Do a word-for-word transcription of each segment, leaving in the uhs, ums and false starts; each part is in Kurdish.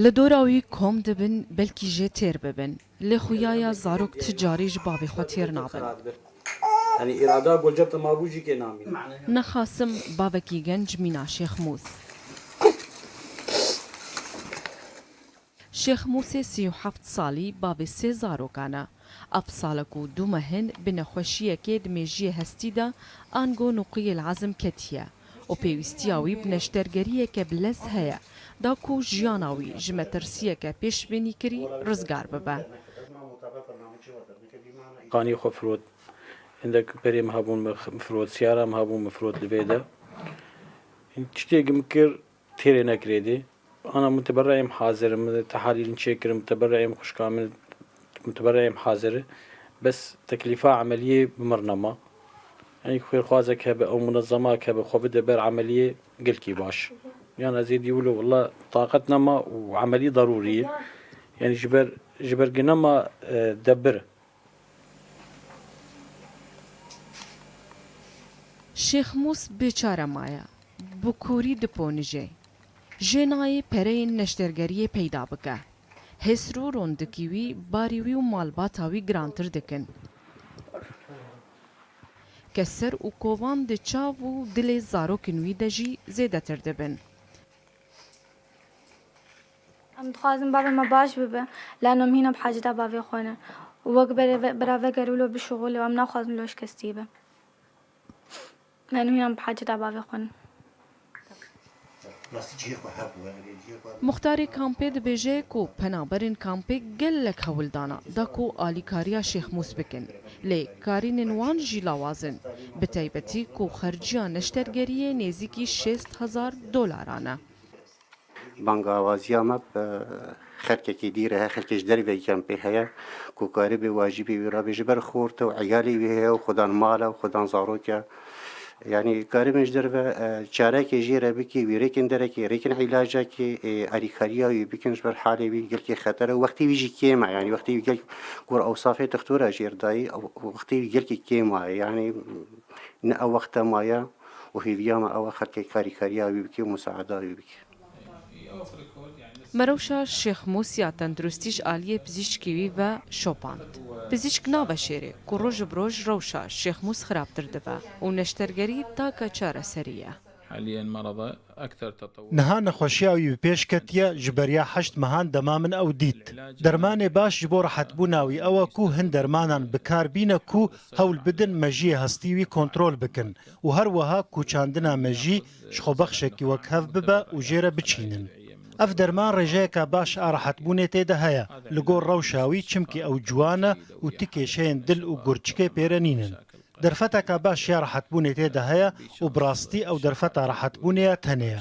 Li dora wî kom dibin, belkî jê têr bibin. Lê xuya ya zarok ti carî ji bavê xwe têr nabin. Yanî îrada gulcet mabû jî kê namîne. Nexasim bavekî genc mîna Şêx Mûs. Şêx Mûsê sî û heft salî bavê sê zarokan e. Ev salek û du mehin bi nexweşiyekê di mêjiyê hestî de ango nuqiyê li ezm ketiye û pêwîstiya wî bi neştergeriyeke bi lez heye, da ku jiyana wî ji metirsiyeke pêşbînîkirî rizgar bibe. Qanî xwe firot. Hindek berê min hebûn, min firot, siyara min hebûn, min firot li vê de. Tiştê min kir, têrê nekirê dê. Ana min teberreyê min hazir, min tehalîlin çêkirin, min teberreyê min xwişka min, min teberreyê min hazir. Bes teklîfa emeliyê bi mir nema. Yanî xêrxwazek hebe, ew munezemak hebe, xwe bide ber emeliyê, gelkî baş. Yan ez ê dî wilo, willa taqet nema û emelî darûrî ye. Yanî ji ber, ji ber ginema, e, debir. Şêx Mûs bêçare maye. Bi kûrî diponije. Jê nayê pereyên neştergeriyê peyda bike. Hêsr û rondikî wî barî wî û malbata wî girantir dikin. Keser û kovan di çav û dilê zarokên wî de jî zêdetir dibin. Em dixwazin bavê me baş bibe, lano em hîna bi haceta bavê xwe ne. Û wek berê ve-, bira veger wilo bişuxulê û em naxwazin wilo şikestî be. Lano hîna em bi haceta bavê xwe ne. Muxtarê kampê dibêje ku penaberên kampê gelek hewl dana da ku alîkariya Şêx Mûs bikin. Lê karînên wan jî lawaz in. Bi taybetî ku xerciya neştergeriyê nêzîkî şêst hezar dolaran e. Bangawaziya me bi xelkekî dî re heye, xelkê ji derveyî kempê heye ku karibê wacibê wî rabê ji ber xorte û eyalê wî heye û xudan mal e û xudan zarok e. Yanî karibên ji derve, e, çarekê jê re bikî, wî rêkin derekê, rêkin îlacekê, e, alîkariya wî bikin ji ber halê wî gelkê xeter e û wextê wî jî kêm e. Yanî wextê wî gelk gor ewsafê dixtora jêr dayî, ew, wextê wî gelkê kêm e. Yanî ne ew wexte maye û hêviya me ew e xelkê karîkariya wî bike û musaada wî bike. Me rewşa Şêx Mûs ya tenduristî ji aliyê pizîşkî wî ve şopand. Pizîşk naveşêrê ku roj bi roj rewşa Şêx Mûs xirabtir dibe û neştergerî take çareserî ye. حاليا مرضه أكثر تطور. Niha nexweşiya wî bi pêş ketiye, ji beriya heşt mehan dema min ew dît. Dermanê baş ji bo rehetbûna wî ew e ku hin dermanan bi kar bîne ku hewl bidin mejiyê hestî wî kontrol bikin û her wiha ku çandina mejî ji xwebexşekî wekhev bibe û jê re biçînin. Ev derman rêjeyeke baş a rehetbûnê tê de heye li gor rewşa wî, çimkî ew ciwan e û ti kêşeyên dil û gurçikê pê re nînin. Derfeteke baş ya rehetbûnê tê de heye û bi rastî ew derfeta rehetbûnê ya tenê ye.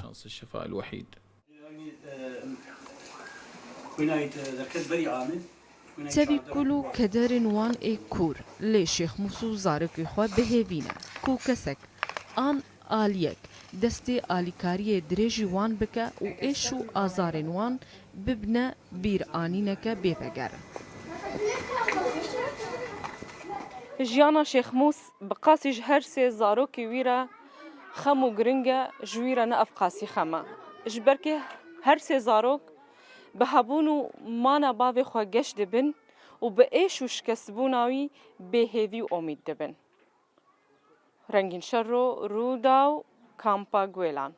Tevî kul û kederên wan ê kûr, lê Şêx Mûs û zarokê xwe bi hêvî ne ku kesek an aliyek destê alîkariyê dirêjî wan bike û êş û azarên wan bibne bîranîneke bêveger. Jiyana Şêx Mûs bi qasî ji her sê zarokê wî re xem û giring e, ji wî re ne ev qasî xem e. Ji ber ku her sê zarok bi hebûn û mana bavê xwe geş dibin û bi êş û şikestbûna wî bêhêvî û omîd dibin. Rengîn Şerro, Rûdaw, Kampa Guêlan.